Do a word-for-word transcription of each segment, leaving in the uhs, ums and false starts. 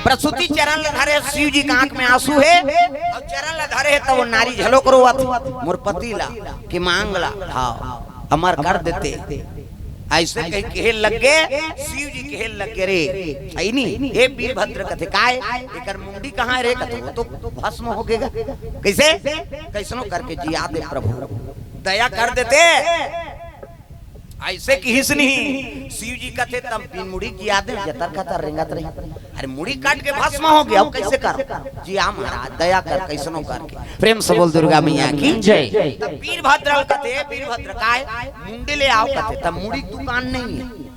प्रसूति चरण ल धरे, शिव जी के आंख में आंसू हे, अउ चरण ल धरे हे, त वो नारी झलोक रोवत, मोर पति ला, कि मांग ला, हाँ, अमर कर देते। अइसे कहि कहे लग गे, शिव जी कहे लग गे रे, अइनी, हे वीरभद्र कथे, "काय? एकर मुंडी कहाँ रे?" कथे, "वो तो भस्म हो गेगा।" कइसे? कइसनो करके जिया दे प्रभु, दया कर देते। अइसे किहिस नहीं, शिव जी कथे, "तब बिन मुड़ी जिया दे।" जतर कतर रेंगत रही। अरे मुड़ी कट के भस्म हो गे, अब कइसे कर? जिया महाराज, दया कर, कइसनो करके। प्रेम से बोल दुर्गा मैया की जय। तब वीरभद्र ल कथे, "वीरभद्र काय? मुंडी ले आव," कथे, "तब मुड़ी के दुकान नहीं हे।"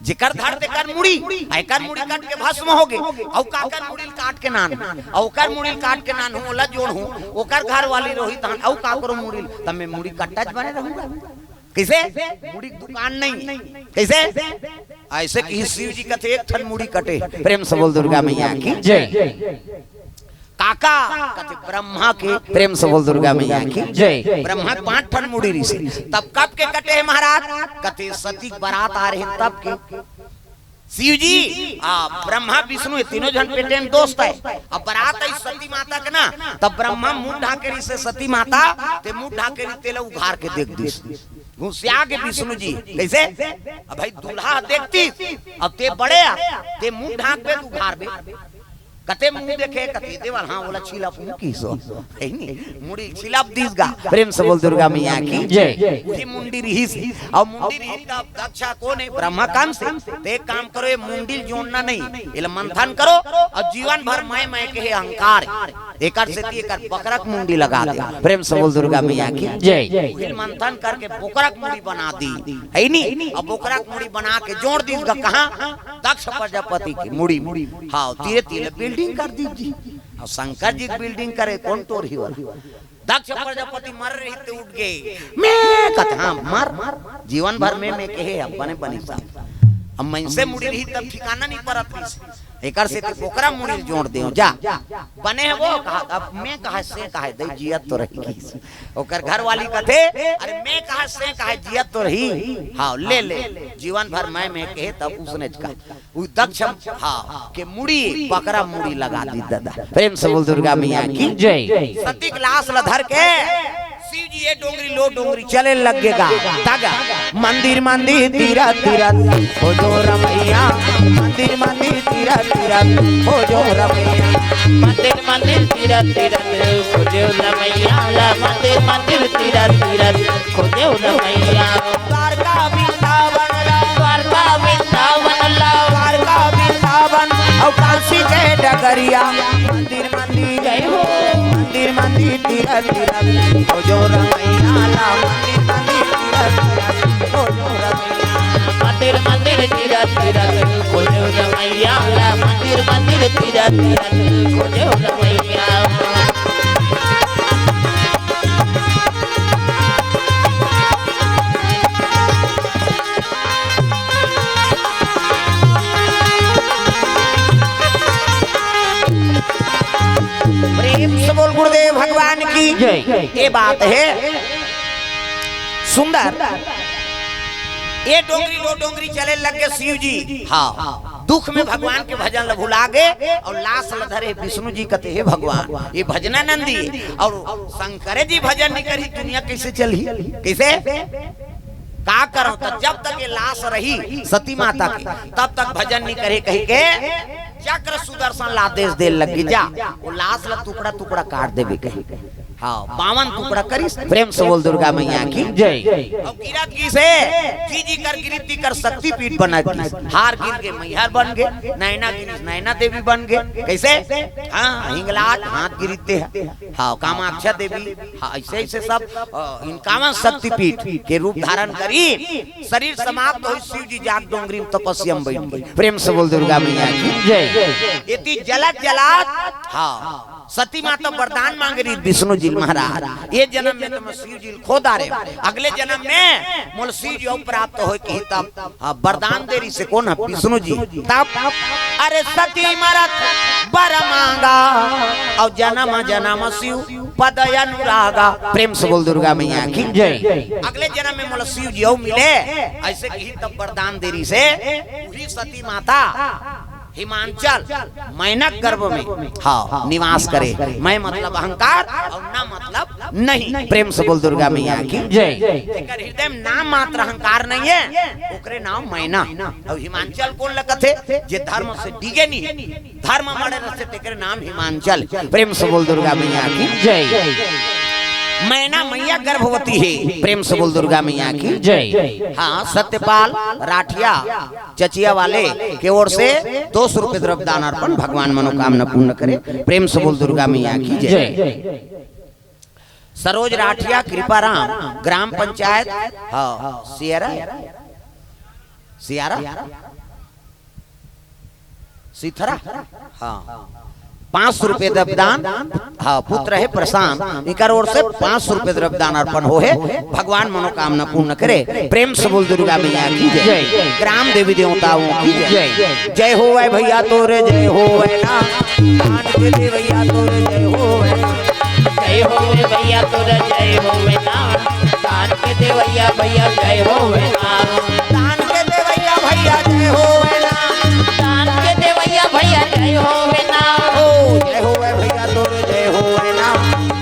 जेकर धर तेकर मुड़ी, आ एकर मुड़ी कट के भस्म हो गे, अउ काकर मुड़ी ल काट के नान, अउ ओकर मुड़ी ल काट के नान हूँ, ओला जोड़ हूँ, ओकर घर वाली रोही तहन, अउ काकरो मुड़ी ल, तब मैं मुड़ी कट्टा च बने रहूंगा। कइसे? मुड़ी के दुकान नहीं। कइसे? अइसे कि शिव जी कथे, "एक ठन मुड़ी कटे।" प्रेम से बोल दुर्गा मैया की जय। काका कथे, "ब्रह्मा के।" प्रेम से बोल दुर्गा मैया की जय। ब्रह्मा के पांच ठन मुड़ी रिहिसे, तब कब के कटे हे महाराज? कथे, "सती के बरात आ रहे तब के।" शिव जी, आ, ब्रह्मा, विष्णु, ये तीनों झन पेटे म दोस्त हे। अब बरात आई सती माता के ना, तब ब्रह्मा मुंह ढाके रिहिसे सती माता, ते मुंह ढाके रिहिसे, तेला उघार के देख दिस। घुसिया गे विष्णु जी, कइसे? अब भाई दूल्हा देखतिस, अब ते बड़े आ, ते मुंह ढाकबे त उघारबे। कते मुंह देखे, कते देवल, हाँ, ओला छिलप हूँ किहिस। हे नी? मुड़ी छिलप दिस गा। प्रेम से बोल दुर्गा मैया की जय। उही मुंडी रिहिस, अउ मुंडी रिहिस तब दक्ष कोन हे? ब्रह्मा कंस हे। ते एक काम करो, ये मुंडी ल जोड़ना नहीं, एला मंथन करो, अउ जीवन भर मैं, मैं कहे अहंकार, एकर सेती एकर बकरा के मुंडी लगा दे। प्रेम से बोल दुर्गा मैया की जय। उही ल मंथन करके बोकरा के मुड़ी बना दी, हे नी? अब बोकरा के मुड़ी बना के जोड़ दिस गा कहाँ? दक्ष प्रजापति के मुड़ी म। हाँ, तीरे तीरे building कर दिस जी। अउ शंकर जी के building करे कोन टोरही वाला? दक्ष प्रजापति मर रहिस ते उठ गे। मैं कथे, हाँ, मर, जीवन भर मैं, मैं कहे, अब बने बनी साहब। अब मनसे मुड़ी रही तब ठिकाना नहीं परत रहिस। एकर सेती बोकरा मुड़ी ल जोड़ देव, जा। बने हे वो, कहा, अब मैं कहा से कहा दे, जियत तो रही किहिस। ओकर घर वाली कथे, "अरे मैं कहा से कहा जियत तो रही।" हाँ, ले ले, जीवन भर मैं, मैं कहे तब उसने कहा। उ दक्ष, हाँ, के मुड़ी, बकरा मुड़ी लगा दिस दादा। प्रेम से बोल दुर्गा मैया की जय। सती के लाश ल धर के शिव जी ये डोंगरी ल ओ डोंगरी चले लग गे गा। तब मंदिर मंदिर तीरथ तीरथ खोजो रमैया, मंदिर मंदिर तीरथ तीरथ खोजो रमैया। मंदिर मंदिर तीरथ तीरथ खोजो रमैया ला, मंदिर मंदिर तीरथ तीरथ खोजो रमैया। द्वारका वृंदावन ला, द्वारका वृंदावन ला, द्वारका वृंदावन अउ काशी के डगरिया। मंदिर मंदिर जय हो। मंदिर मंदिर तीरथ तीरथ खोजो रमैया ला, मंदिर मंदिर तीरथ तीरथ खोजो रमैया। मंदिर मंदिर तीरथ तीरथ खोजो रमैया ला, मंदिर मंदिर तीरथ तीरथ खोजो रमैया। प्रेम से बोल गुरुदेव भगवान की जय। ये बात हे सुंदर। ये डोंगरी ल ओ डोंगरी चले लग गे शिव जी। हाँ, दुख में भगवान के भजन ल भुला गे अउ लाश ल धरे विष्णु जी कथे, "हे भगवान, ये भजनानंदी अउ शंकर जी भजन नहीं करही, दुनिया कइसे चलही? कइसे?" का करो, त जब तक ये लाश रही सती माता के, तब तक भजन नहीं करे कहि के चक्र सुदर्शन ला आदेश दे लगी, "जा, वो लाश ला टुकड़ा टुकड़ा काट देबे," कहि के। हाँ, बावन टुकड़ा करिस। प्रेम से बोल दुर्गा मैया की जय। अउ गिरत गिस हे, जी जी कर गिरत जी कर शक्तिपीठ बनत गिस। हार गिर गे, मैहर बन गे, नैना गिरिस, नैना देवी बन गे। कइसे? हाँ, हिंगलाज हाथ गिरते हे। हाँ, कामाक्षा देवी, हाँ, अइसे अइसे सब, अ, इनकावन शक्तिपीठ के रूप धारण करिस। शरीर समाप्त होइस, शिव जी जाके डोंगरी म तपस्या म बइठ गे। प्रेम से बोल दुर्गा मैया की जय। एती जलत जलत, हाँ, सती माता वरदान मांगे रहिस विष्णु जी ल, "महाराज, ये जनम में त मैं शिव जी ल खो डारेंव, अगले जनम में मोला शिव जी अउ प्राप्त होय कहि तब।" हाँ, वरदान दे रहिसे कोन ह? विष्णु जी। तब, "अरे सती मरत बर मांगा, अउ जनम जनम शिव पद अनुरागा।" प्रेम से बोल दुर्गा मैया की जय। "अगले जनम में मोला शिव जी अउ मिले," अइसे कहि तब वरदान दे रहिसे। उही सती माता हिमांचल मैना गर्भ में, हाँ, निवास करे। मैं मतलब अहंकार और ना मतलब नहीं। प्रेम से बोल दुर्गा मैया की। जय। जेकर हृदय में नाम मात्र अहंकार नहीं है, ओकरे नाम मैना। और हिमांचल कोन ल कथे? जे धर्म से डिगे नहीं, धर्म मड़े रथे, तेकरे नाम हिमांचल। प्रेम से बोल दुर्गा मैया की। जय। मैना मैया गर्भवती है। प्रेम से बोल दुर्गा मैया की। जय। हाँ, सत्यपाल राठिया चचिया वाले के ओर से दो सौ रुपये द्रव्य दान अर्पण, भगवान मनोकामना पूर्ण करे। प्रेम से बोल दुर्गा मैया की जय। जय। सरोज राठिया कृपाराम, ग्राम पंचायत, हाँ, सियारा, सियारा, सिथरा, हाँ, पाँच सौ रुपये द्रव्य दान। हाँ, पुत्र है प्रशांत, इकर ओर से पाँच सौ रुपये द्रव्य दान अर्पण हो है। भगवान मनोकामना पूर्ण करे। प्रेम से बोल दुर्गा मैया की जय। जय। ग्राम देवी देवताओं की जय। जय। जय हो वै भैया तोरे, जय हो वै ना, दान के देवैया तोरे, जय हो वै ना। जय हो वै भैया तोरे, जय हो वै ना, दान के देवैया भैया, जय हो वै ना। दान के देवैया भैया, जय हो वै ना। दान के देवैया भैया, जय हो वै ना। ओ, जय हो वै भैया तोरे, जय हो वै ना।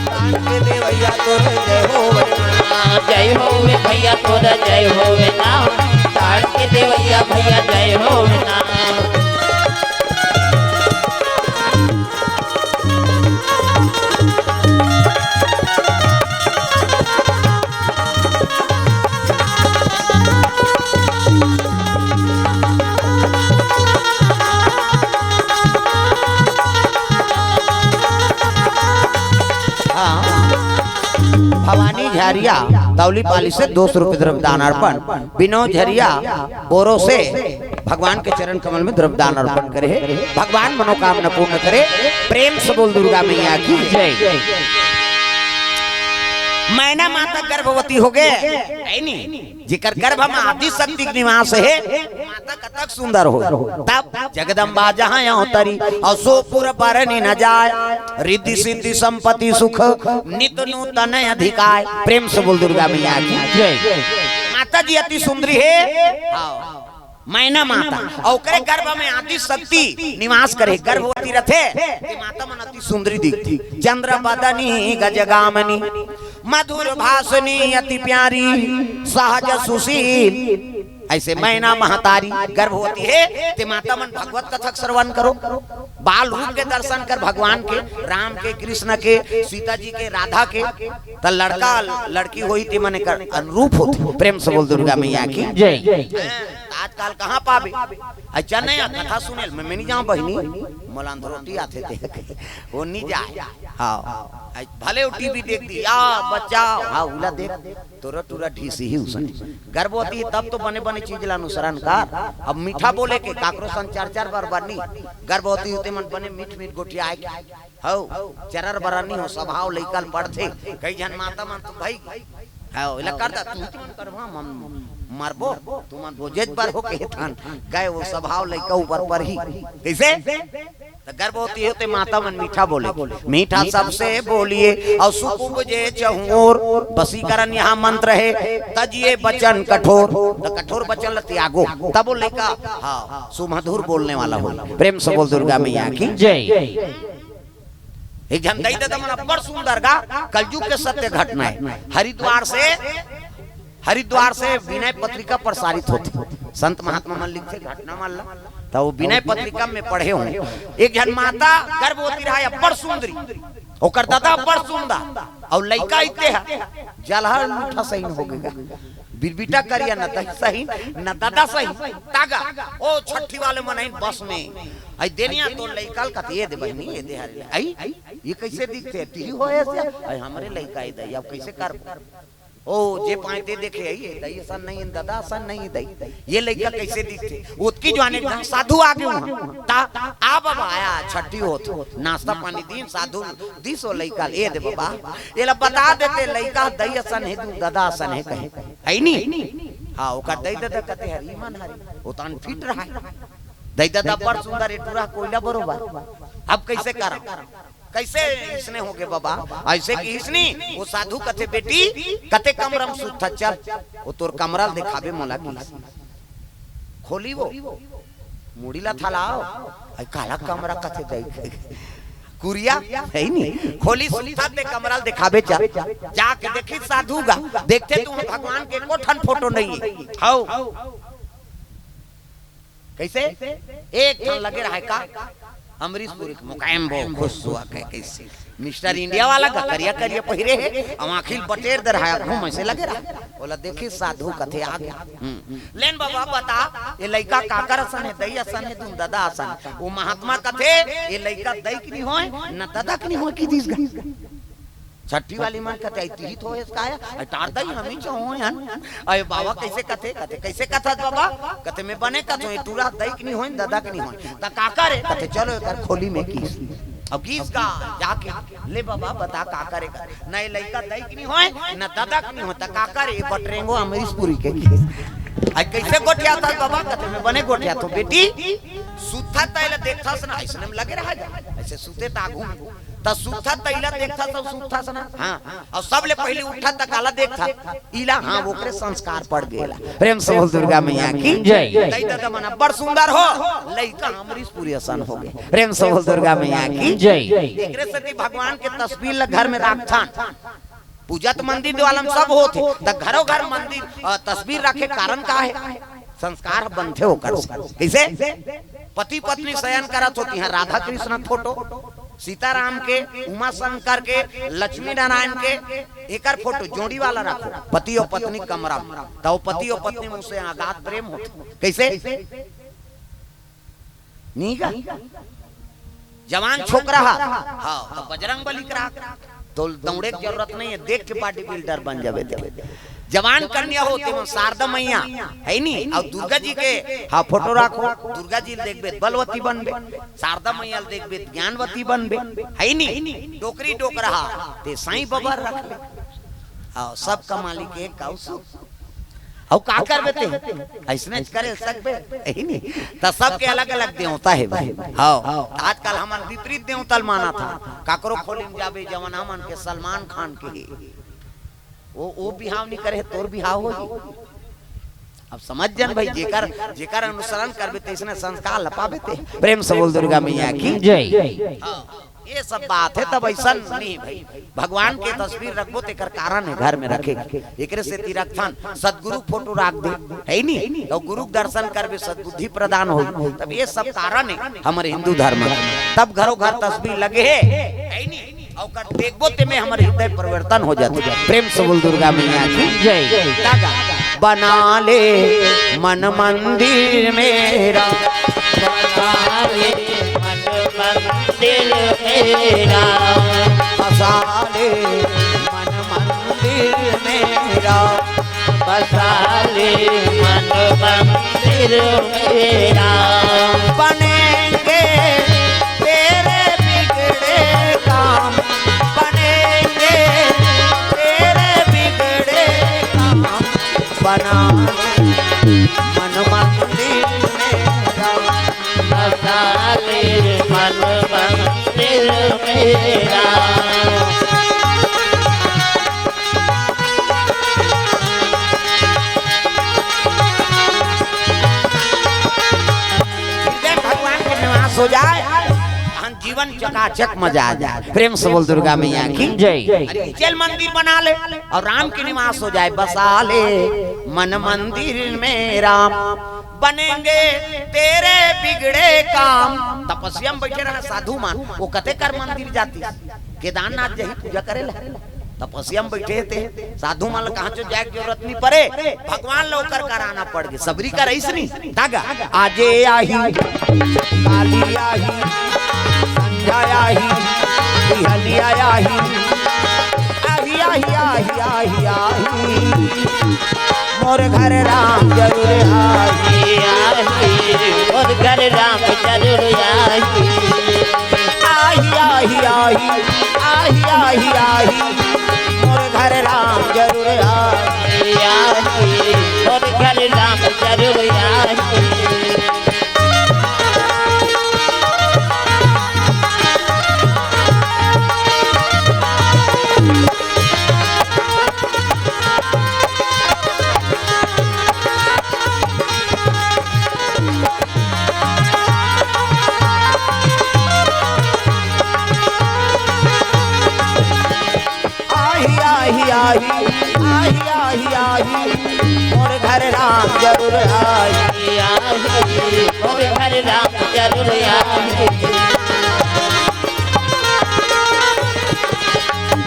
दान के देवैया तोरे, जय हो वै ना। जय हो वै भैया तोरे, जय हो वै ना। दान के देवैया भैया, जय हो वै ना। हाँ। भवानी झरिया तौलीपाली से दो सौ रुपये द्रव्य दान अर्पण। विनोद झरिया बोरो से भगवान के चरण कमल में द्रव्य दान अर्पण करे हे। भगवान मनोकामना पूर्ण करे। प्रेम से बोल दुर्गा मैया की जय। मैना माता गर्भवती हो गए, है नी? जेकर गर्भ में आदि शक्ति के निवास है, माता कतक सुंदर हो। तब जगदम्बा जहाँ अवतरी, और सो पुर बरनि न जाय, रिद्धि सिद्धि संपत्ति सुख, नित नूतन अधिकाय। प्रेम से बोल दुर्गा मैया की जय। माता जी अति सुंदरी है, हाँ, मैना माता, और ओकरे गर्भ में आदि शक्ति निवास करे। गर्भवती रथे, ते माता मन अति सुंदरी दिखती। चंद्र बदनी गजगामनी, मधुर भाषणी अति प्यारी, सहज सुशील। ऐसे मैना महतारी गर्भवती है, ते माता मन भगवत कथा के श्रवण करो, बाल रूप के दर्शन कर भगवान के, राम के, कृष्ण के, सीता जी के, राधा के। त लड़का लड़की होई ते मन कर अनुरूप होते। प्रेम से बोल दुर्गा मैया की जय। हाँ, आजकल कहाँ पाबे? अच्छा नहीं, कथा सुने ल मैं, मैं नहीं जाऊँ बहिनी, मोला अंधरोटी आथे ते। वो नहीं जाए। हाँ, भले वो टीवी देख दी, या बच्चा, हाँ, उला देख, तोरा टूरा ढीसी ही उसने। गर्भवती तब तो बने बने चीज ला अनुसरण कर। अब मीठा बोले के काकरो सन चार चार बार बार नहीं। गर्भवती होते मन बने मीठ मीठ गोठिया आए के, हौ, चरर बरर नहीं हो, स्वभाव लइका ल पड़थे। कई झन माता मन तो भाई, हौ, इला कर दा, तू तुमन करवा, मन मरबो, तुमन भोजेज बर हो के थान गए, वो स्वभाव लइका ऊपर पर ही। कैसे? त गर्भवती होते माता मन मीठा बोले, मीठा सबसे बोलिए, और सुख उपजे चहुओर, वशीकरण यहाँ मंत्र है, तजिए वचन कठोर, त कठोर वचन ल त्यागो, तब वो लइका, हाँ, सुमधुर बोलने वाला हो। प्रेम से बोल दुर्गा मैया की जय। एक झन दई ददा मन अब्बड़ सुंदर गा, कलयुग के सत्य घटना है। हरिद्वार से, हरिद्वार से विनय पत्रिका प्रसारित होथे। संत महात्मा मन लिखथे घटना मन ला, त वो विनय पत्रिका में पढ़े हों। एक झन माता गर्भवती रहा, अब्बड़ सुंदरी, ओकर ददा अब्बड़ सुंदर, अउ लइका इते ह जलहर मीठा सहीन हो गे। बिरबिटा करिया, न दही सहीन, न ददा सहीन। तागा, ओ छट्ठी वाले मन आइन बस में। आई देनिया तो लइका ल कथे, "ये दे बहिनी, ये दे हरे।" आई, ये कैसे दिखथे? टीवी हो ऐसे? आई हमरे लइका ए दई, अब कैसे कर? ओ, जे पाए ते देखे, "आई, ये दई असन नहीं, ददा असन नहीं दई। ये लइका कैसे दिखथे?" ओतकी जुवार एक झन साधु आगे हुआ। ता, आ बाबा आया, छट्ठी होत। नाश्ता पानी दीन, साधु दिस ओ लइका ल, "ए दे बाबा, एला बता देते, लइका दई असन हे, तू ददा असन हे कहे। है नी?" हाँ, ओकर दई ददा कथे, "हरी मन हरी, ओ तन फिट रहा है। दई ददा बड़ सुंदर, ए टूरा कोइला बरोबर। अब कैसे करम? कैसे इसने हो गे बाबा?" ऐसे कि इसनी, वो साधु कथे, "बेटी, कते कमरा म सुतथा, चल, वो तोर कमरा ल देखाबे मोला।" कि खोली वो, मुड़ी ला थलाव। अई काला कमरा कथे दई? कुरिया हे नी, खोली सुत्था ते कमरा ल देखाबे चल। जाके देखी साधु गा, देखथे तुंहर भगवान के एको ठन फोटो नइ हे। हव। कइसे? एक ठन लगे रहय का? अमरीश पुरी के मुकायम बो खुश हुआ के कइसे? मिस्टर इंडिया वाला गा करिया करिया पहिरे हे, अउ आँखी ल बटेर दे रहय, घूम अइसे लगे रहय। ओला देखी साधु कथे आगे। हम्म। लेन बाबा बता, ये लइका काकर असन हे, दई असन हे, धुन ददा असन हे। ओ महात्मा कथे, ये लइका दई के नी होय, न ददा के नी होय, कहि दिस गा। छट्ठी वाली मन कथे, "अई तिही तो होय इसका आया, अई टार दई हमी चो होय हन।" अई बाबा कइसे कथे? कथे, "कइसे कथस बाबा?" कथे, "मैं बने कथों, ये टूरा दई के नी होय, ददा के नी होय। त काकर हे?" कथे, "चलो एकर खोली में गिस।" अब गिस गा जाके, "ले बाबा बता काकर हे?" कथे, "न ये लइका दई के नी होय, न ददा के नी होय, त काकर हे?" "बटरेंगो अमरीश पुरी के गिस।" "अई कइसे गोठियाथस बाबा?" कथे, "मैं बने गोठियाथों बेटी, सुत्था तइला देखथस ना, अइसने में लगे रहय गा, अइसे सुते त आघू में।" त सुत्था तइला देखथस, त सुत्थस ना। हाँ। अउ सबले पहिली उठथस त काला देखथस? इला, हाँ, ओकरे संस्कार पड़ गे ला। प्रेम से बोल दुर्गा मैया की जय। दई ददा मन अब्बड़ सुंदर हो, लइका अमरीश पुरी असन हो गे। प्रेम से बोल दुर्गा मैया की जय। एकरे सेती भगवान के तस्वीर ल घर में राखथन। पूजा त मंदिर वाला म सब होथे, त घरो घर मंदिर, अ, तस्वीर राखे कारण का हे? संस्कार ह बनथे ओकर से। कइसे? पति पत्नी शयन करत होही, इहाँ राधा कृष्ण फोटो, सीताराम के, उमा शंकर के, लक्ष्मी नारायण के, एकर फोटो जोड़ी वाला राखो, पति अउ पत्नी कमरा म, त ओ पति अउ पत्नी म ओसे अगाध प्रेम होथे। कइसे? नी गा? जवान छोकरा ह, हाँ, त बजरंग बली करा, त दौड़े के जरूरत नइ हे, देख के बॉडी बिल्डर बन जाबे ते। जवान कन्या हो, तेमन शारदा मैया, हे नी? अउ दुर्गा जी के, हाँ, फोटो राखो, दुर्गा जी ल देखबे त बलवती बनबे, शारदा मैया ल देखबे त ज्ञानवती बनबे, हे नी? डोकरी डोकरा ह, ते साईं बाबा रख ले। हाँ, सबका मालिक एक अउ सुख। अउ का करबे ते? अइसने करे सकबे? हे नी? त सबके अलग-अलग देवता हे भाई। हव। आजकल हमन विपरीत देवता ल मानथन। काकरो खोली म जाबे, जवन हमन के सलमान खान के हे। ओ, ओ बिहाव नइ करे, तोर बिहाव होही। अब समझ जन भाई, जेकर, जेकर अनुसरण करबे, तइसने संस्कार ल पाबे ते। प्रेम से बोल दुर्गा मैया की जय। हव। ये सब बात हे, तब अइसन नइ भाई। भगवान के तस्वीर रखबो, तेकर कारण हे घर में रखे के। एकरे सेती रखथन, सतगुरु फोटो राख दे, हे नी? त गुरु के दर्शन करबे, सद्बुद्धि प्रदान होही। तब ये सब कारण हे हमर हिंदू धर्म के। तब घरो घर तस्वीर लगे हे, हे नी? अउ ओकर देखबो, तेमे हमर हृदय परिवर्तन हो जाथे। प्रेम से बोल दुर्गा मैया की जय। तागा। बना ले मन मंदिर मेरा, बसा ले मन मंदिर मेरा, बसा ले मन मंदिर मेरा, बसा ले मन मंदिर मेरा। बनेंगे तेरे बिगड़े काम, बनेंगे तेरे बिगड़े काम, बना ले मन मंदिर मेरा। बसा ले मन मंदिर मेरा। हृदय भगवान के निवास हो जाए, हम जीवन चकाचक मजा आ जाए। प्रेम से बोल दुर्गा मैया की जय। अरे चल मंदिर बना ले अउ राम के निवास हो जाए, बसा ले मन मंदिर में राम, बनेंगे तेरे बिगड़े काम। तपस्या में बइठे रहय साधु मन, ओ कते कर मंदिर जातिस, केदारनाथ जाही पूजा करे ला। तपस्या में बइठे हे ते, साधु मन ल कहाँ चो जाए के जरूरत नइ परे, भगवान ल ओकर कराना पड़ गे। सबरी कर अइसने, तागा, आजे आही, काली आही, संझा आही, बिहनिया आही, आही, आही, आही, आही, आही। मोर घर राम जरूर आही। आही, आही, मोर घर राम जरूर आही। आही, आही, आही, आही, आही, आही, मोर घर राम जरूर आही। आही, आही, मोर घर राम जरूर आही। जरूर आई, आई, मोर घर राम जरूर आई।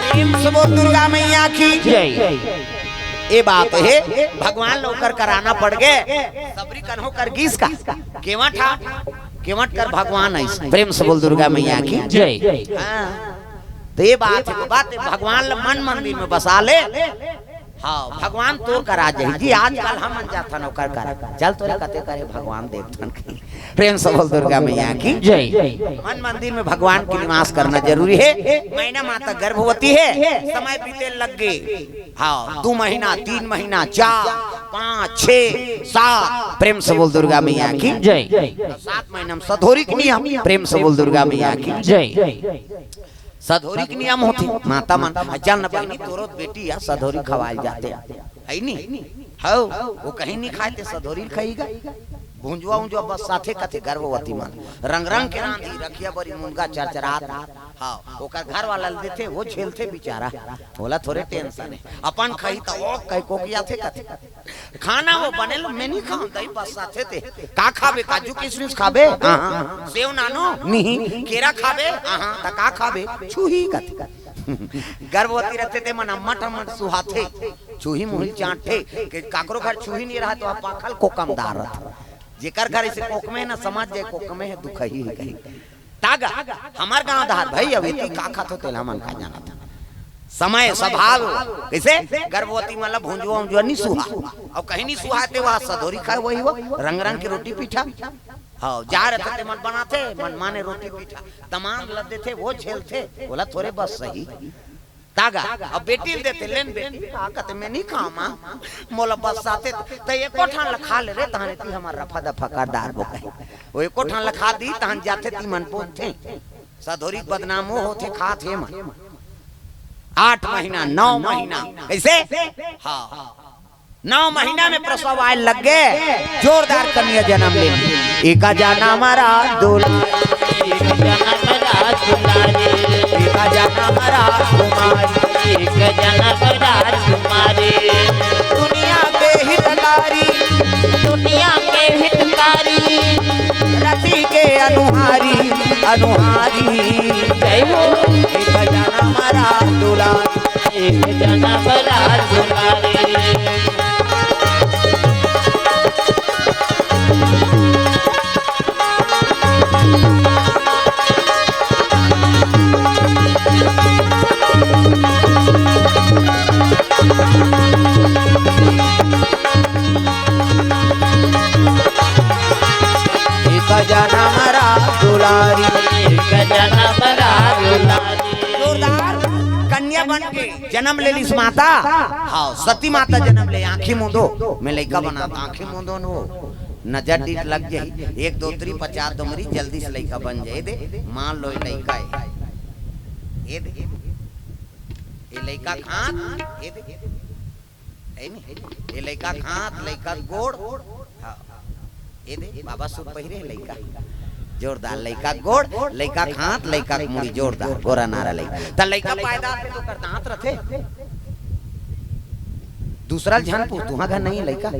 प्रेम से बोल दुर्गा मैया की जय। ए बात हे, भगवान ल ओकर कराना पड़ गे। सबरी कन्हो कर गीस का, केवट हा, केवट कर भगवान आइस। प्रेम से बोल दुर्गा मैया की जय। हाँ। त ए बात हे, बात हे, भगवान ल मन मंदिर में बसा ले। हाँ, भगवान तोर करा जाही जी। आजकल हमन जाथन ओकर करा, चल तोरे कते करे भगवान देखथन कहीं। प्रेम से बोल दुर्गा मैया की जय। मन मंदिर में भगवान के निवास करना जरूरी हे। मैना माता गर्भवती हे, समय बीते लग गे। हाँ, दू महीना, तीन महीना, चार, पाँच, छे, सात। प्रेम से बोल दुर्गा मैया की जय। सात महीना में सधौरी के नियम। प्रेम से बोल दुर्गा मैया की जय। सधौरी के नियम होथे, माता मन। अ, चल न बहिनी, तोरो बेटी या सधौरी खवाल जाथे, है नी? हौ, वो कहीं नहीं खाए ते सधौरी खाई गा। भुंजवा उंजवा बस साथे कथे गर्भवती मन। रंग रंग के रांधी, रखिया बरी मुनगा चरचरात। हाँ, ओकर घर वाला ल देथे, वो झेलथे बेचारा। ओला थोरे टेंशन हे। अपन खाही त ओ कहीं कोकियाथे कथे। खाना वो बने ल, मैं नहीं खाऊं, दही बस साथे ते। का खाबे? काजू किशमिश खाबे? हाँ, हाँ। सेव नानो? नहीं। केरा खाबे? हाँ, हाँ। त का खाबे? छुही कथे। गर्भवती रथे ते मन अम्मट अम्मट सुहाथे। छुही मुहिल चांटे। के काकरो घर छुही नहीं रहा त पाखल कोकमदार रथे। जेकर घर इसे कोकमे न समझ जाए, कोकमे हे, दुखही हे कहीं। तागा, हमर गांव धार भाई, अब एती का खात हो, तेला मन का जानत। समय, स्वभाव, कइसे? गर्भवती मन ला भुंजुआ उंजुआ नी सुहा। अउ कहीं नी सुहा ते वह सधोरी खाए, वही वो रंग रंग के रोटी पीठा। हाँ, जा रहे ते मन बनाते, मन माने रोटी पीठा। दमांद ल देथे, वो झेलथे, बोला थोरे बस सही। तागा, अब बेटी ल देते, लेन बेटी, का कहते, मैं नहीं खाऊं माँ, मोला बस आते, त एको ठान ल खा ले रे, तहाने ती हमर रफा दफा कर दार बो कहे। वो एको ठान ल खा दी, तहान जाथे ती मन बोलथे। सधोरी बदनाम वो होथे, खात हे मन। आठ महीना, नौ महीना, कइसे? हाँ। नौ महीना में प्रसव आए लग गे, जोरदार कन्या जन्म ले ली। एका जनम रा दुलारी, एक जनम रा दुलारी, एका जनम रा कुमारी, एक जनम रा कुमारी। दुनिया के हितकारी, दुनिया के हितकारी, रति के अनुहारी, अनुहारी। जय हो। एक जनम रा दुलारी। एक जनम रा दुलारी। एक जनम रा दुलारी। एक जनम रा दुलारी। जोरदार। कन्या बन के जन्म ले लिस माता। हाँ, सती माता जन्म ले, आंखी मूंदो, मैं लइका बनात, आंखी मूंदो न वो नजर डीठ लग जाही, एक दो त्री पचास दो मरी, जल्दी से लइका बन जाए दे। मान लो, ये लइका हे, ये दे, ये लइका खात, ये दे, है नी? ये लइका खात, लइका गोड़, हाँ। ये दे, बाबा सूट पहिरे लइका। जोरदार लइका गोड़, लइका खात, लइका मुड़ी जोरदार, गोरा नारा लइका। त लइका पैदा होथे त ओकर दांत रथे। दूसरा ल झन पूछ, तुहां घर नहीं लइका?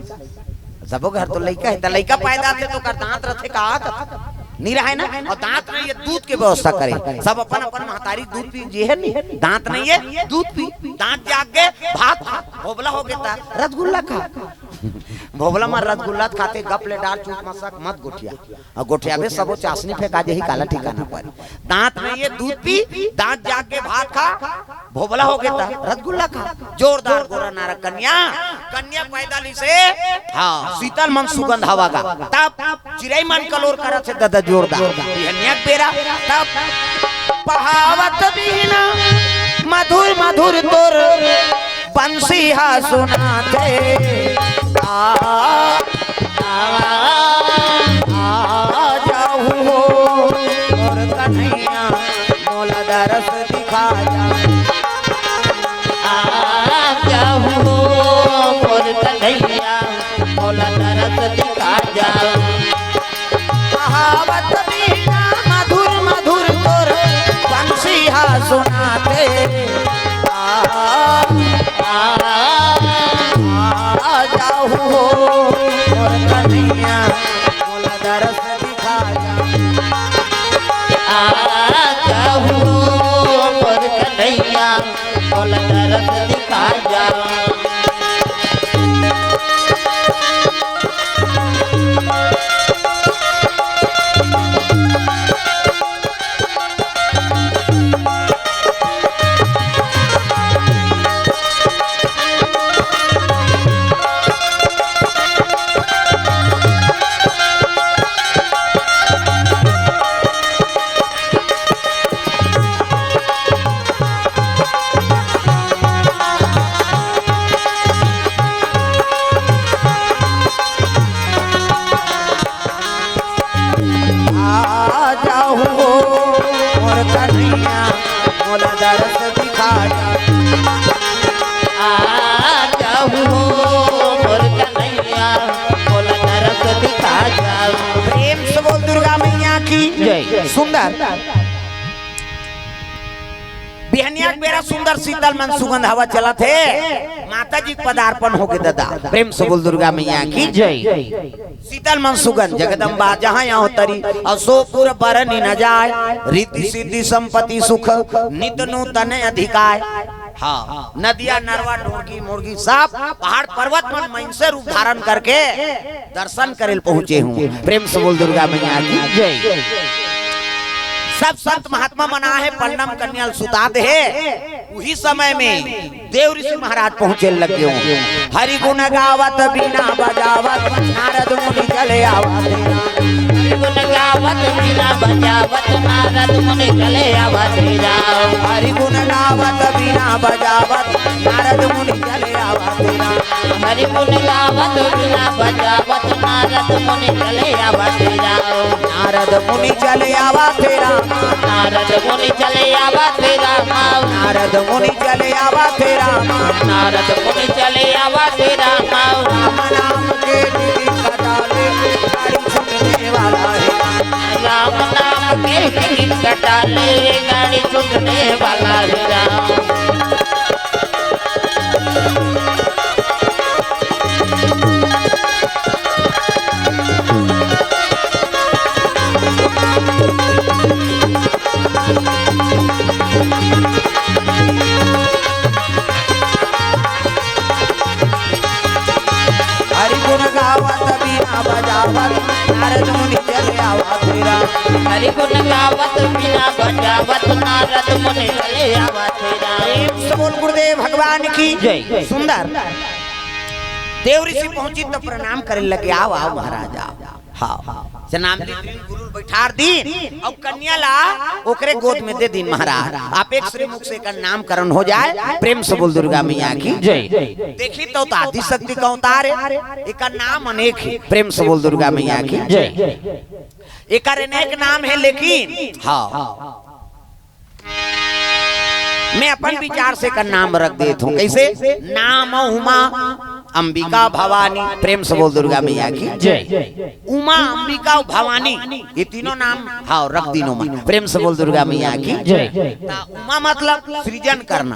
सबो घर तो लइका हे। त लइका पैदा होथे त ओकर दांत रथे का? नी रहे ना। अउ दांत नहीं हे, दूध के व्यवस्था करे। सब अपन अपन महतारी दूध पी, जे हे नी, दांत नहीं हे, दूध पी। दांत जाग गे, भात खा, भोबला हो गे त रसगुल्ला खा। भोबला म रसगुल्ला खाथे, गप ले डार चूत मसक मत गोठिया। अउ गोठियाबे सबो चासनी फेंका जाही, काला ठिकाना पर। दांत नहीं हे, दूध पी, दांत जाग के भात खा, भोबला हो गे त रसगुल्ला खा। जोरदार गोरा नारा कन्या, कन्या पैदा लिस हे। हाँ, शीतल मन सुगंध हवा गा। तब चिरई मन कलोर करत हे ददा जोरदार। बिहनिया के बेरा तब पहावत बीना मधुर मधुर तोर बंसी हा सुनाथे। आ, आ, आ जाहू हो मोर कन्हैया, मोला दरस दिखा जा। आ जाहू हो मोर कन्हैया, मोला दरस दिखा जा। कहावत बीना मधुर मधुर तोर बंसी हा सुनाथे। आ, आ, आ जाहू हो आ जाहू मोर कन्हैया, मोला दरस दिखा जा। आ जाहू मोर कन्हैया, मोला दरस दिखा जा। आ जाहू मोर कन्हैया, मोला दरस दिखा जा। प्रेम से बोल दुर्गा मैया की जय। सुंदर बिहनिया के बेरा सुंदर शीतल मन सुगंध हवा चलत हे। माता जी के पदार्पण होगे दादा। प्रेम से बोल दुर्गा मैया की जय। शीतल मन सुगंध जगदम्बा जहाँ यहाँ तरी, और सो पुर बरनि न जाय। रिद्धि सिद्धि संपत्ति सुख नित नूतन अधिकाय। हाँ, नदिया नरवा डोंगी मोरगी सब पहाड़ पर्वत मन मइनसे रूप धारण करके दर्शन करे ल पहुँचे हूँ। प्रेम से बोल दुर्गा मैया की जय। सब संत महात्मा मन आहे, पन्नम कन्या ल सुता दे हे। उही समय में देव ऋषि महाराज पहुँचे लग गे। हरि गुण गावत बीना बजावत नारद मुनि चले आवा तेरा। हरि गुण गावत बीना बजावत नारद मुनि चले आवा तेरा। हरि गुण गावत बीना बजावत नारद मुनि चले आवा तेरा। हरि गुण गावत बीना बजावत नारद मुनि चले आवा तेरा। नारद मुनि चले आवा तेरा। नारद मुनि चले आवा तेरा। नारद मुनि चले आवा तेरा। नारद मुनि चले आवा तेरा। राम नाम के गिरी कटाले गाड़ी छूटने वाला है। राम नाम के गिरी कटाले गाड़ी छूटने वाला है राम। हरि गुण गावत बीना बजावत नारद मुनि चले आवा तेरा। हरि गुण गावत बीना बजावत नारद मुनि चले आवा तेरा। प्रेम से बोल गुरुदेव भगवान की जय। सुंदर देव ऋषि पहुंची तो प्रणाम करे लगे, आओ आओ महाराज आओ। हाँ, जनाब जी तीन गुरु बैठार दीन और कन्या ला ओकरे गोद में दे दीन महाराज। आप एक श्री मुख से एकर नामकरण हो जाए। प्रेम से बोल दुर्गा मैया की जय। देखी तो, तो आदि शक्ति का अवतार है, एकर नाम अनेक है। प्रेम से बोल दुर्गा मैया की जय। एकर अनेक नाम है लेकिन हाँ, मैं अपन विचार से एकर नाम रख देत हूँ। कैसे? नाम उमा अंबिका भवानी। प्रेम से बोल दुर्गा मैया की जय। उमा अंबिका भवानी, ये तीनों नाम हाँ रख दीन उमा। प्रेम से बोल दुर्गा मैया की जय। ता उमा मतलब सृजन करना,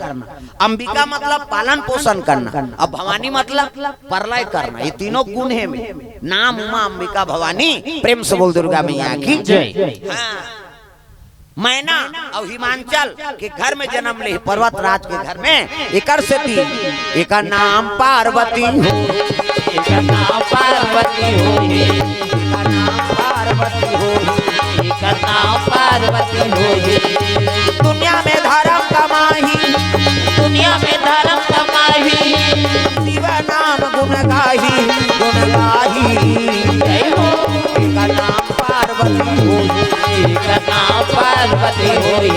अंबिका मतलब पालन पोषण करना, और भवानी मतलब प्रलय करना। ये तीनों गुण है में नाम उमा अंबिका भवानी। प्रेम से बोल दुर्गा मैया की जय। हाँ। मैना और हिमांचल के घर में जन्म ले, पर्वत राज के घर में। एकर सेती एकर नाम पार्वती हो, एकर नाम पार्वती हो, एकर नाम पार्वती हो, एकर नाम पार्वती हो। दुनिया में धर्म कमाही, दुनिया में धर्म कमाही, शिव नाम गुण गाही, गुण गाही। जय हो। एकर नाम पार्वती होई, एकर नाम पार्वती होई।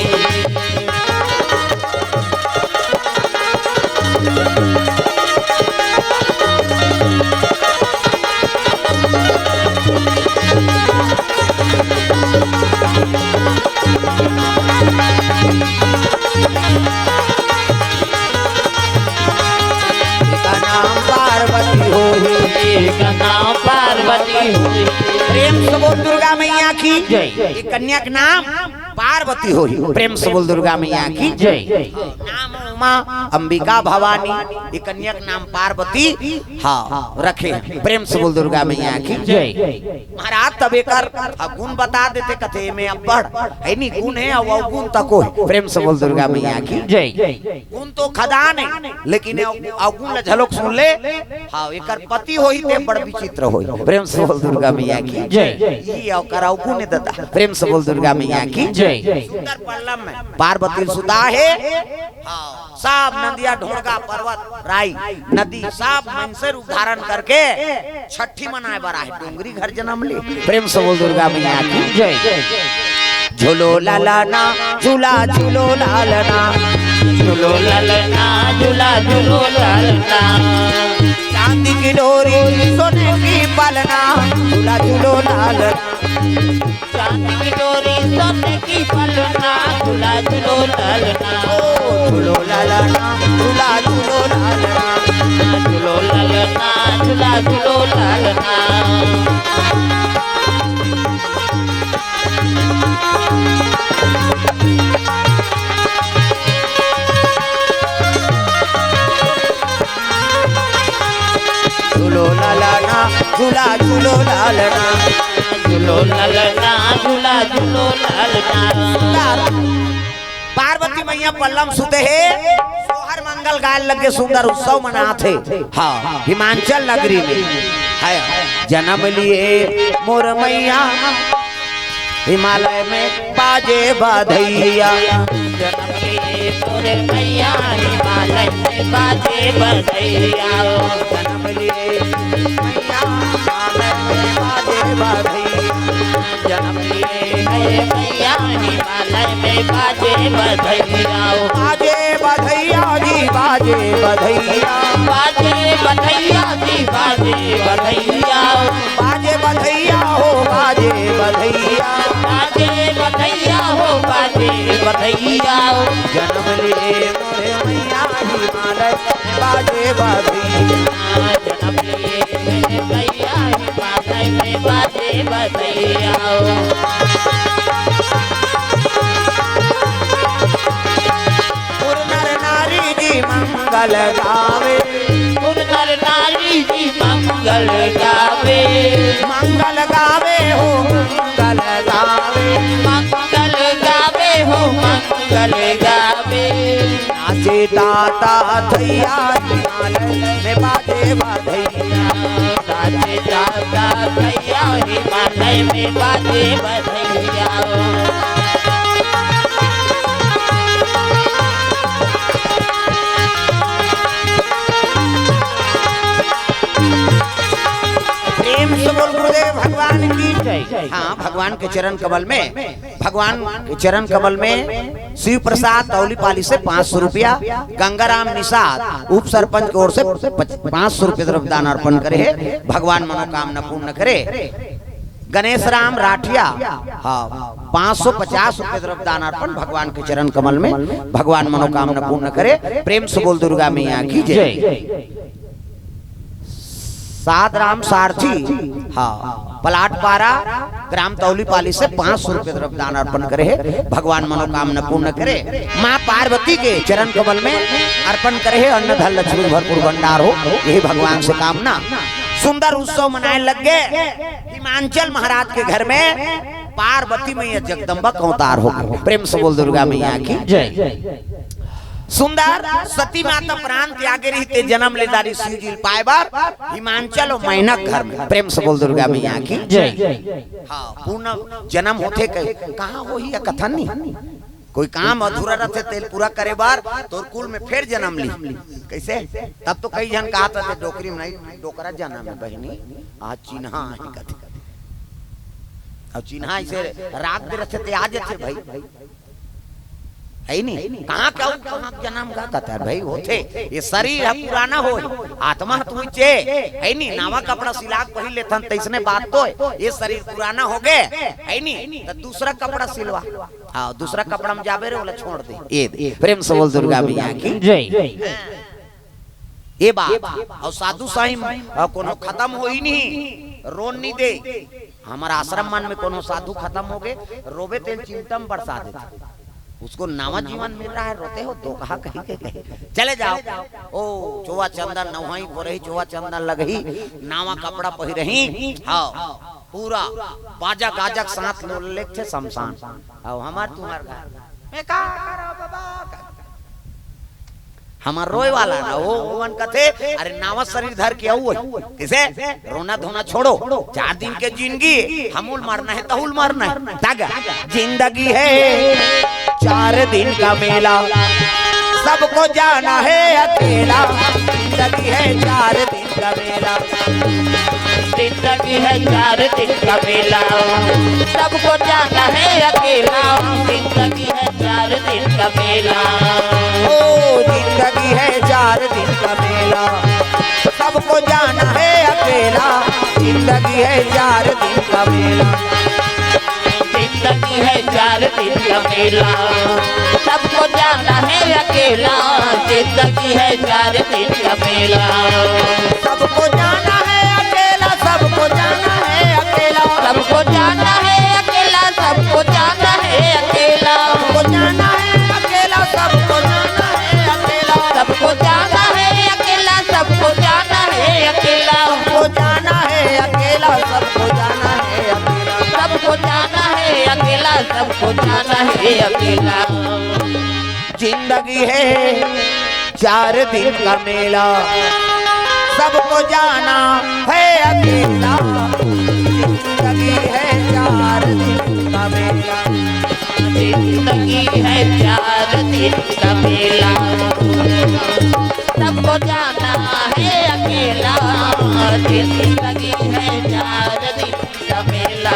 एकर नाम पार्वती होई, एकर नाम पार्वती होई। प्रेम से बोल दुर्गा मैया की जय। ये कन्या के नाम पार्वती होही। प्रेम से बोल दुर्गा मैया की जय। नाम उमा, अंबिका भवानी, ये कन्या के नाम पार्वती, हाँ, रखे हैं। प्रेम से बोल दुर्गा मैया की जय। महाराज तब एकर गुण बता देते, कथे में अब्बड़ है नी गुण है, अउ गुण तको है। प्रेम से बोल दुर्गा मैया की जय। गुण तो खदान है, लेकिन अउ, अवगुण ल झलोक सुन ले। हाँ, एकर पति होही ते बड़ विचित्र होही। प्रेम से बोल दुर्गा मैया की जय। ई ओकर अवगुण है दादा। प्रेम से बोल दुर्गा मैया की जय। सुंदर पल्लम में पार्वती सुता है। हाँ, सब नदिया, ढोड़गा, पर्वत, राई, नदी, सब मन से रूप धारण करके छठी मनाए बर आहे, डोंगरी घर जनम ले। प्रेम से बोल दुर्गा मैया की जय। झूलो लालना, झूला झूलो लालना, झूलो लालना, झूला झूलो लालना। चांदी की डोरी सोने की पालना, झूला झूलो लालना। चांदी की डोरी सोने की पालना, झूला झूलो लालना। ओ झूलो लालना, झूला झूलो लालना। झूलो लालना, झूला झूलो लालना। झूलो लालना, झूला झूलो लालना। झूलो लालना, झूला झूलो लालना। पार्वती मैया पल्लम सुते हे, सोहर मंगल गाय लगे सुंदर उत्सव मनात हे। हाँ, हिमांचल नगरी में है जनम लिए मोर मैया, हिमालय में बाजे बधैया। जनम लिए मोर मैया, हिमालय में बाजे बधैया। जनम लिए मैया, हिमालय में बाजे बधैया। जनम लिए मैया, हिमालय में बाजे बधैया। बाजे बधैया जी, बाजे बधैया। बाजे बधैया जी, बाजे बधैया। बाजे बधैया हो, बाजे बधैया। बाजे बधैया हो, बाजे बधैया। जनम लिए मोरे मैया, हिमालय में बाजे बधैया। जनम लिए मोरे मैया, हिमालय में बाजे बधैया। उर नर नारी जी मंगल गावे। उर नर नारी जी मंगल गावे। मंगल गावे हो, मंगल गावे। मंगल गावे हो, मंगल गावे। नाचे ताता थैया, हिमालय में बाजे बधैया। नाचे ताता थैया, हिमालय में बाजे बधैया। प्रेम से बोल गुरुदेव भगवान की जय। हाँ, भगवान के चरण कमल में, भगवान के चरण कमल में शिव प्रसाद तौली पाली से पाँच सौ रुपया, गंगाराम निषाद उप सरपंच की ओर से पच-, पाँच सौ रुपये द्रव्य दान अर्पण करे हे। भगवान मनोकामना पूर्ण करे। गणेश राम राठिया, हाँ, पाँच सौ पचास रुपये द्रव्य दान अर्पण भगवान के चरण कमल में, भगवान मनोकामना पूर्ण करे। प्रेम से बोल दुर्गा मैया की जय। जय। सात राम सारथी, हाँ, प्लाट पारा, ग्राम तौली पाली से पाँच सौ रुपये द्रव्य दान अर्पण करे हे। भगवान मनोकामना पूर्ण करे। माँ पार्वती के चरण कमल में अर्पण करे हे, अन्न धन लक्ष्मी भरपूर भंडार हो, यही भगवान से कामना। सुंदर उत्सव मनाए लग गए। हिमांचल महाराज के घर में पार्वती मैया जगदम्बा का अवतार हो गए। प्रेम से बोल दुर्गा मैया की जय। सुंदर सती माता प्राण त्यागे रहिथे, जन्म ले डारिस शिव जी ल पाए बर हिमांचल अउ मैना के घर में। प्रेम से बोल दुर्गा मैया की जय। हाँ, पूर्ण जन्म होथे कहे, कहाँ होही या कथन नहीं। कोई काम अधूरा रथे, तेल पूरा करे बर तोर कुल में फेर जन्म ली। कैसे? तब तो कई झन कहत रथे, "डोकरी में नहीं, डोकरा जन्म है बहिनी, आज चिन्हा है," कथे। अब चिन्हा इसे रात में रथे ते आ जाथे भाई। है नी? कहाँ का, कहाँ जन्म का कहता है भाई, होथे। ये शरीर है पुराना हो, आत्मा तो उच्चे, है नी? नवा कपड़ा सिला के पहिर लेथन, तैसने बात तो है। ये शरीर पुराना हो गए, है नी? तो दूसरा कपड़ा सिलवा। हाँ, दूसरा कपड़ा में जाबे रे, बोला छोड़ दे। ये दे। प्रेम से बोल दुर्गा मैया की जय। ये बात। और साधु साईं, अ, कोनो खत्म होही नहीं। रोन नहीं दे। हमर आश्रम मन में कोनो साधु खत्म हो गए, रोबे तेल चिंता में बरसा देथे। उसको नवा जीवन मिल रहा है, रोते हो, धोखा कहीं के कहीं। चले जाओ। ओ, चोवा चंदन नवही, भोरही चोवा चंदन लगही, नवा कपड़ा पहिरही। हाँ, पूरा बाजा गाजक साथ लो लेथे शमशान। आओ हमार तुम्हार घर में का करो बाबा? हमर रोए वाला ना हो, ओमन कथे, "अरे नावा शरीर धर के आऊ है।" किसे? रोना धोना छोड़ो, चार दिन के जिंदगी, हमूल मरना है, तहुल मरना है। तागा, जिंदगी है चार दिन का मेला, सबको जाना है अकेला। जिंदगी है चार दिन का मेला, जिंदगी है चार दिन का मेला, सबको जाना है अकेला। जिंदगी है चार दिन का मेला। ओ, जिंदगी है चार दिन का मेला, सबको जाना है अकेला। जिंदगी है चार दिन का मेला, जिंदगी है चार दिन का मेला, सबको जाना है अकेला। जिंदगी है चार दिन का मेला, सबको जाना है अकेला, सबको जाना है अकेला, सबको जाना है अकेला, सबको जाना है अकेला, सबको जाना है अकेला, सबको जाना है अकेला, सबको जाना है अकेला, सबको जाना है अकेला, सबको जाना है अकेला, सबको जाना है अकेला, सबको जाना है अकेला, सबको जाना है अकेला। जिंदगी है चार दिन का मेला, सबको जाना है अकेला। जिंदगी है चार दिन का मेला, जिंदगी है चार दिन का मेला, सबको जाना है अकेला। जिंदगी है चार दिन का मेला।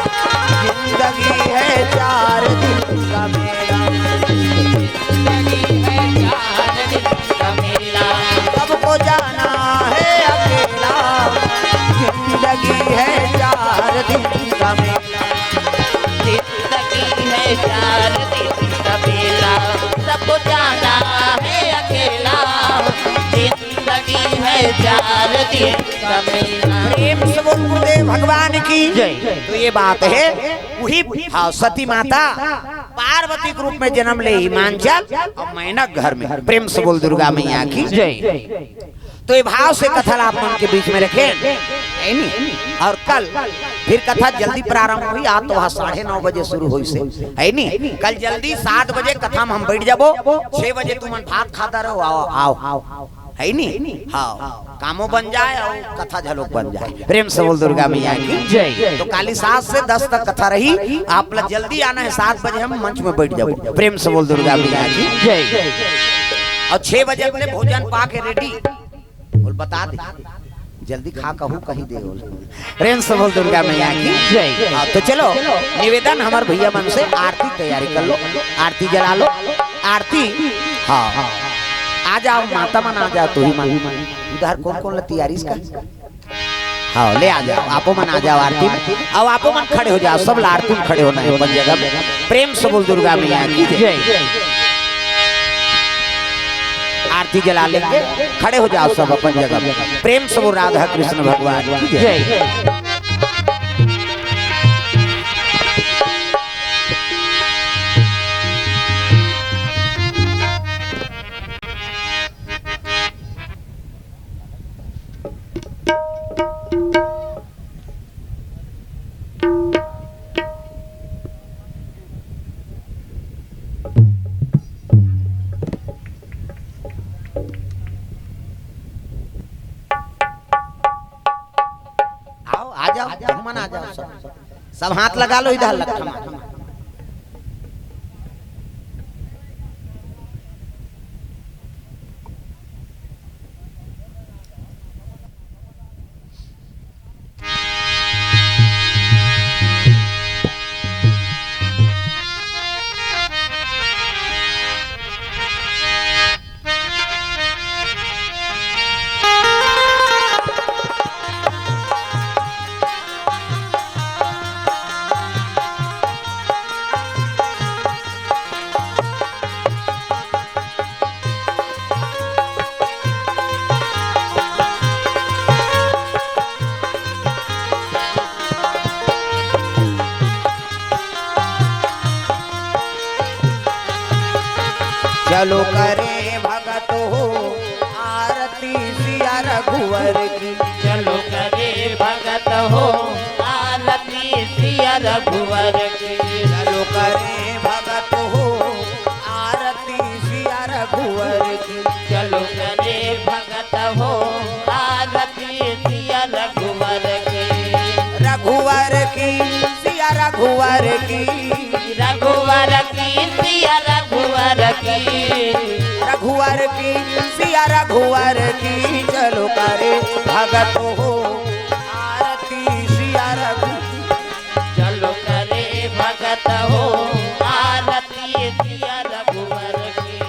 जिंदगी है चार दिन का मेला, जिंदगी है चार दिन का मेला, सबको जाना है अकेला। जिंदगी है चार दिन का मेला, जिंदगी है चार दिन का मेला, सबको जाना है अकेला। जिंदगी है चार दिन का मेला। प्रेम से बोल गुरुदेव भगवान की जय। तो ये बात है, वही, हाँ, सती माता पार्वती के रूप में जन्म ले हिमांचल और मैनक घर में। प्रेम से बोल दुर्गा मैया की जय। तो ये भाव से कथा ला आप मन के बीच में रखें, है नी? और कल फिर कथा जल्दी प्रारंभ हुई, आज तो वहाँ साढ़े नौ बजे शुरू हुई से, है नी? कल जल्दी सात बजे कथा में हम बैठ जाबो, छह बजे तुमन भात खाता रहो, आओ, आओ, है नी? हाँ, कामो बन जाए और कथा झलोक बन जाए। प्रेम से बोल दुर्गा मैया की जय। तो काली सात से दस तक कथा रही, आप लोग जल्दी आना है, सात बजे हम मंच में बैठ जाबो। प्रेम से बोल दुर्गा मैया की जय। और छह बजे अपने भोजन पा के रेडी बोल, बता दे, जल्दी खा कहू कही दे बोल। प्रेम से बोल दुर्गा मैया की जय। हाँ, तो चलो, निवेदन हमार भैया मन से आरती तैयारी कर लो, आरती जला लो, आरती। हाँ, हाँ, आ जाओ माता मन, आ जाओ, तू ही मन। उधर कौन कौन ला तैयारी इसका? हाँ, ले आ जाओ, आपो मन आ जाओ आरती में। अब आपो मन खड़े हो जाओ, सब ला आरती में खड़े होना है अपन जगह में। प्रेम से बोल दुर्गा मैया की जय। जय। आरती जला लेंगे, खड़े हो जाओ सब अपन जगह। प्रेम से बोल राधा कृष्ण भगवान की जय। जय। आओ, आ जाओ, तुम मन आ जाओ सब। सब हाथ लगा लो इधर लखमा। चलो करे भगत हो आरती सिया रघुवर की। चलो करे भगत हो आरती सिया रघुवर की। चलो करे भगत हो आरती सिया रघुवर की। चलो करे भगत हो आरती सिया रघुवर की। रघुवर की सिया रघुवर की। रघुवर की सिया रघुवर की। रघुवर की सिया रघुवर की। चलो करे भगत हो आरती सिया रघु। चलो करे भगत हो आरती सिया रघुवर की।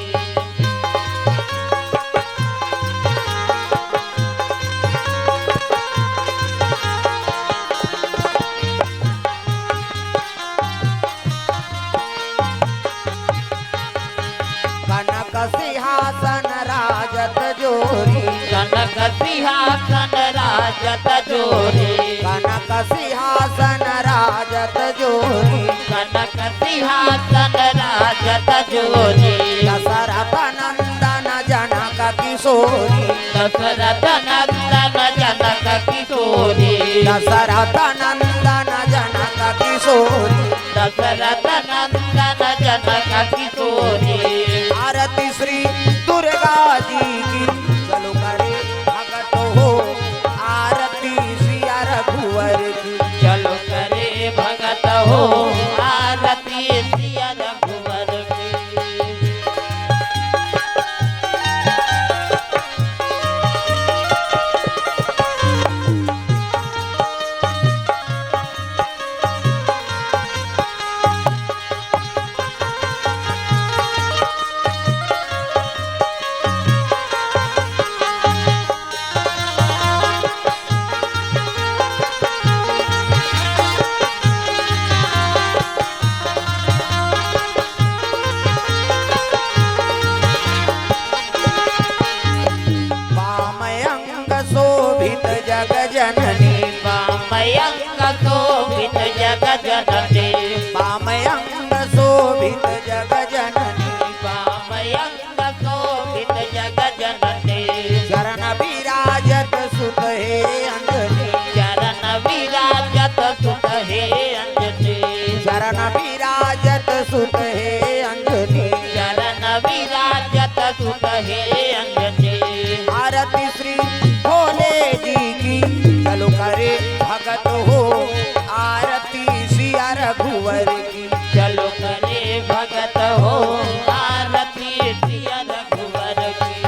कनक सिंहासन राजत जोरी। कनक सिंहासन राजत जोरी। कनक सिंहासन राजत जोरी। कनक सिंहासन राजत जोरी। दशरथ नंदन जनक किशोरी। दशरथ नंदन जनक किशोरी। दशरथ नंदन जनक किशोरी। दशरथ नंदन जनक किशोरी। आरती श्री दुर्गा जी की। चलो करे भगत हो आरती सिया रघुवर की। चलो करे भगत हो आरती सिया रघुवर की। वामयंग शोभित जग जननी। वामयंग शोभित जग जननी। वामयंग शोभित जग जननी। वामयंग शोभित जग जननी। चरण विराजत सुत हे अंजनी। चरण विराजत सुत हे अंजनी। चरण विराजत सुत हे अंजनी। चरण विराजत सुत हे अंजनी। आरती श्री भोले जी की। चलो करे भगत हो आरती सिया रघुवर की। चलो करे भगत हो आरती सिया रघुवर की।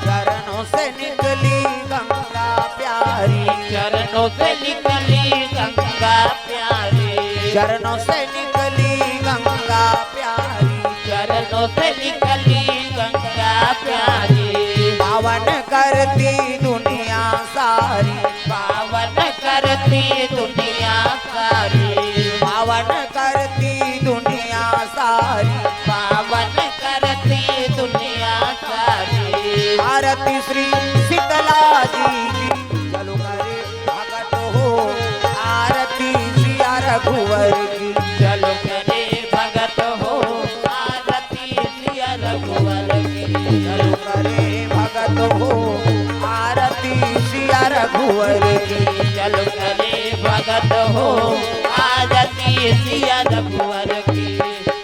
चरणों से निकली गंगा प्यारी। चरणों से निकली गंगा प्यारी। चरणों से निकली गंगा प्यारी। चरणों से निकली गंगा प्यारी। पावन करती दुनिया सारी। पावन करती दुनिया सारी। पावन करती दुनिया सारी। पावन करती दुनिया सारी। आरती श्री शीतला जी की। चलो करे भगत हो आरती सिया रघुवर की। चलो करे भगत हो आरती सिया रघुवर की। चलो करे भगत हो आरती सिया रघुवर की। चलो करे भगत हो आरती सिया रघुवर की।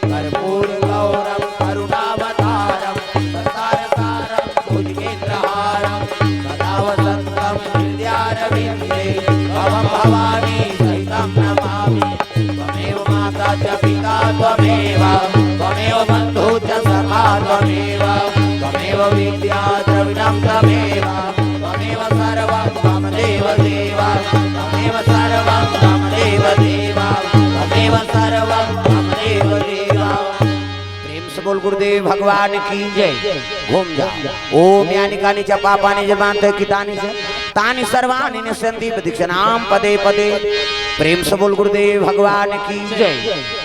कर्पूर गौरम करुणावतारम संसार सारम भुजगेंद्रहारम सदा वसंतम हृदयारविंदे तम भवानी सहितम नमामि। त्वमेव माता च पिता त्वमेव, त्वमेव बंधु च सखा त्वमेव, त्वमेव विद्या द्रविणं त्वमेव, त्वमेव सर्वं मम देव देव, त्वमेव सर्वं मम देव देव, त्वमेव सर्वं मम देव देव। प्रेम से बोल गुरुदेव भगवान की जय। घूम जा। ओम यानि कानि च पापानि जन्मांतरे कृतानि च तानि सर्वाणि नश्यन्ति पदक्षणां पदे पदे। प्रेम से बोल गुरुदेव भगवान की जय।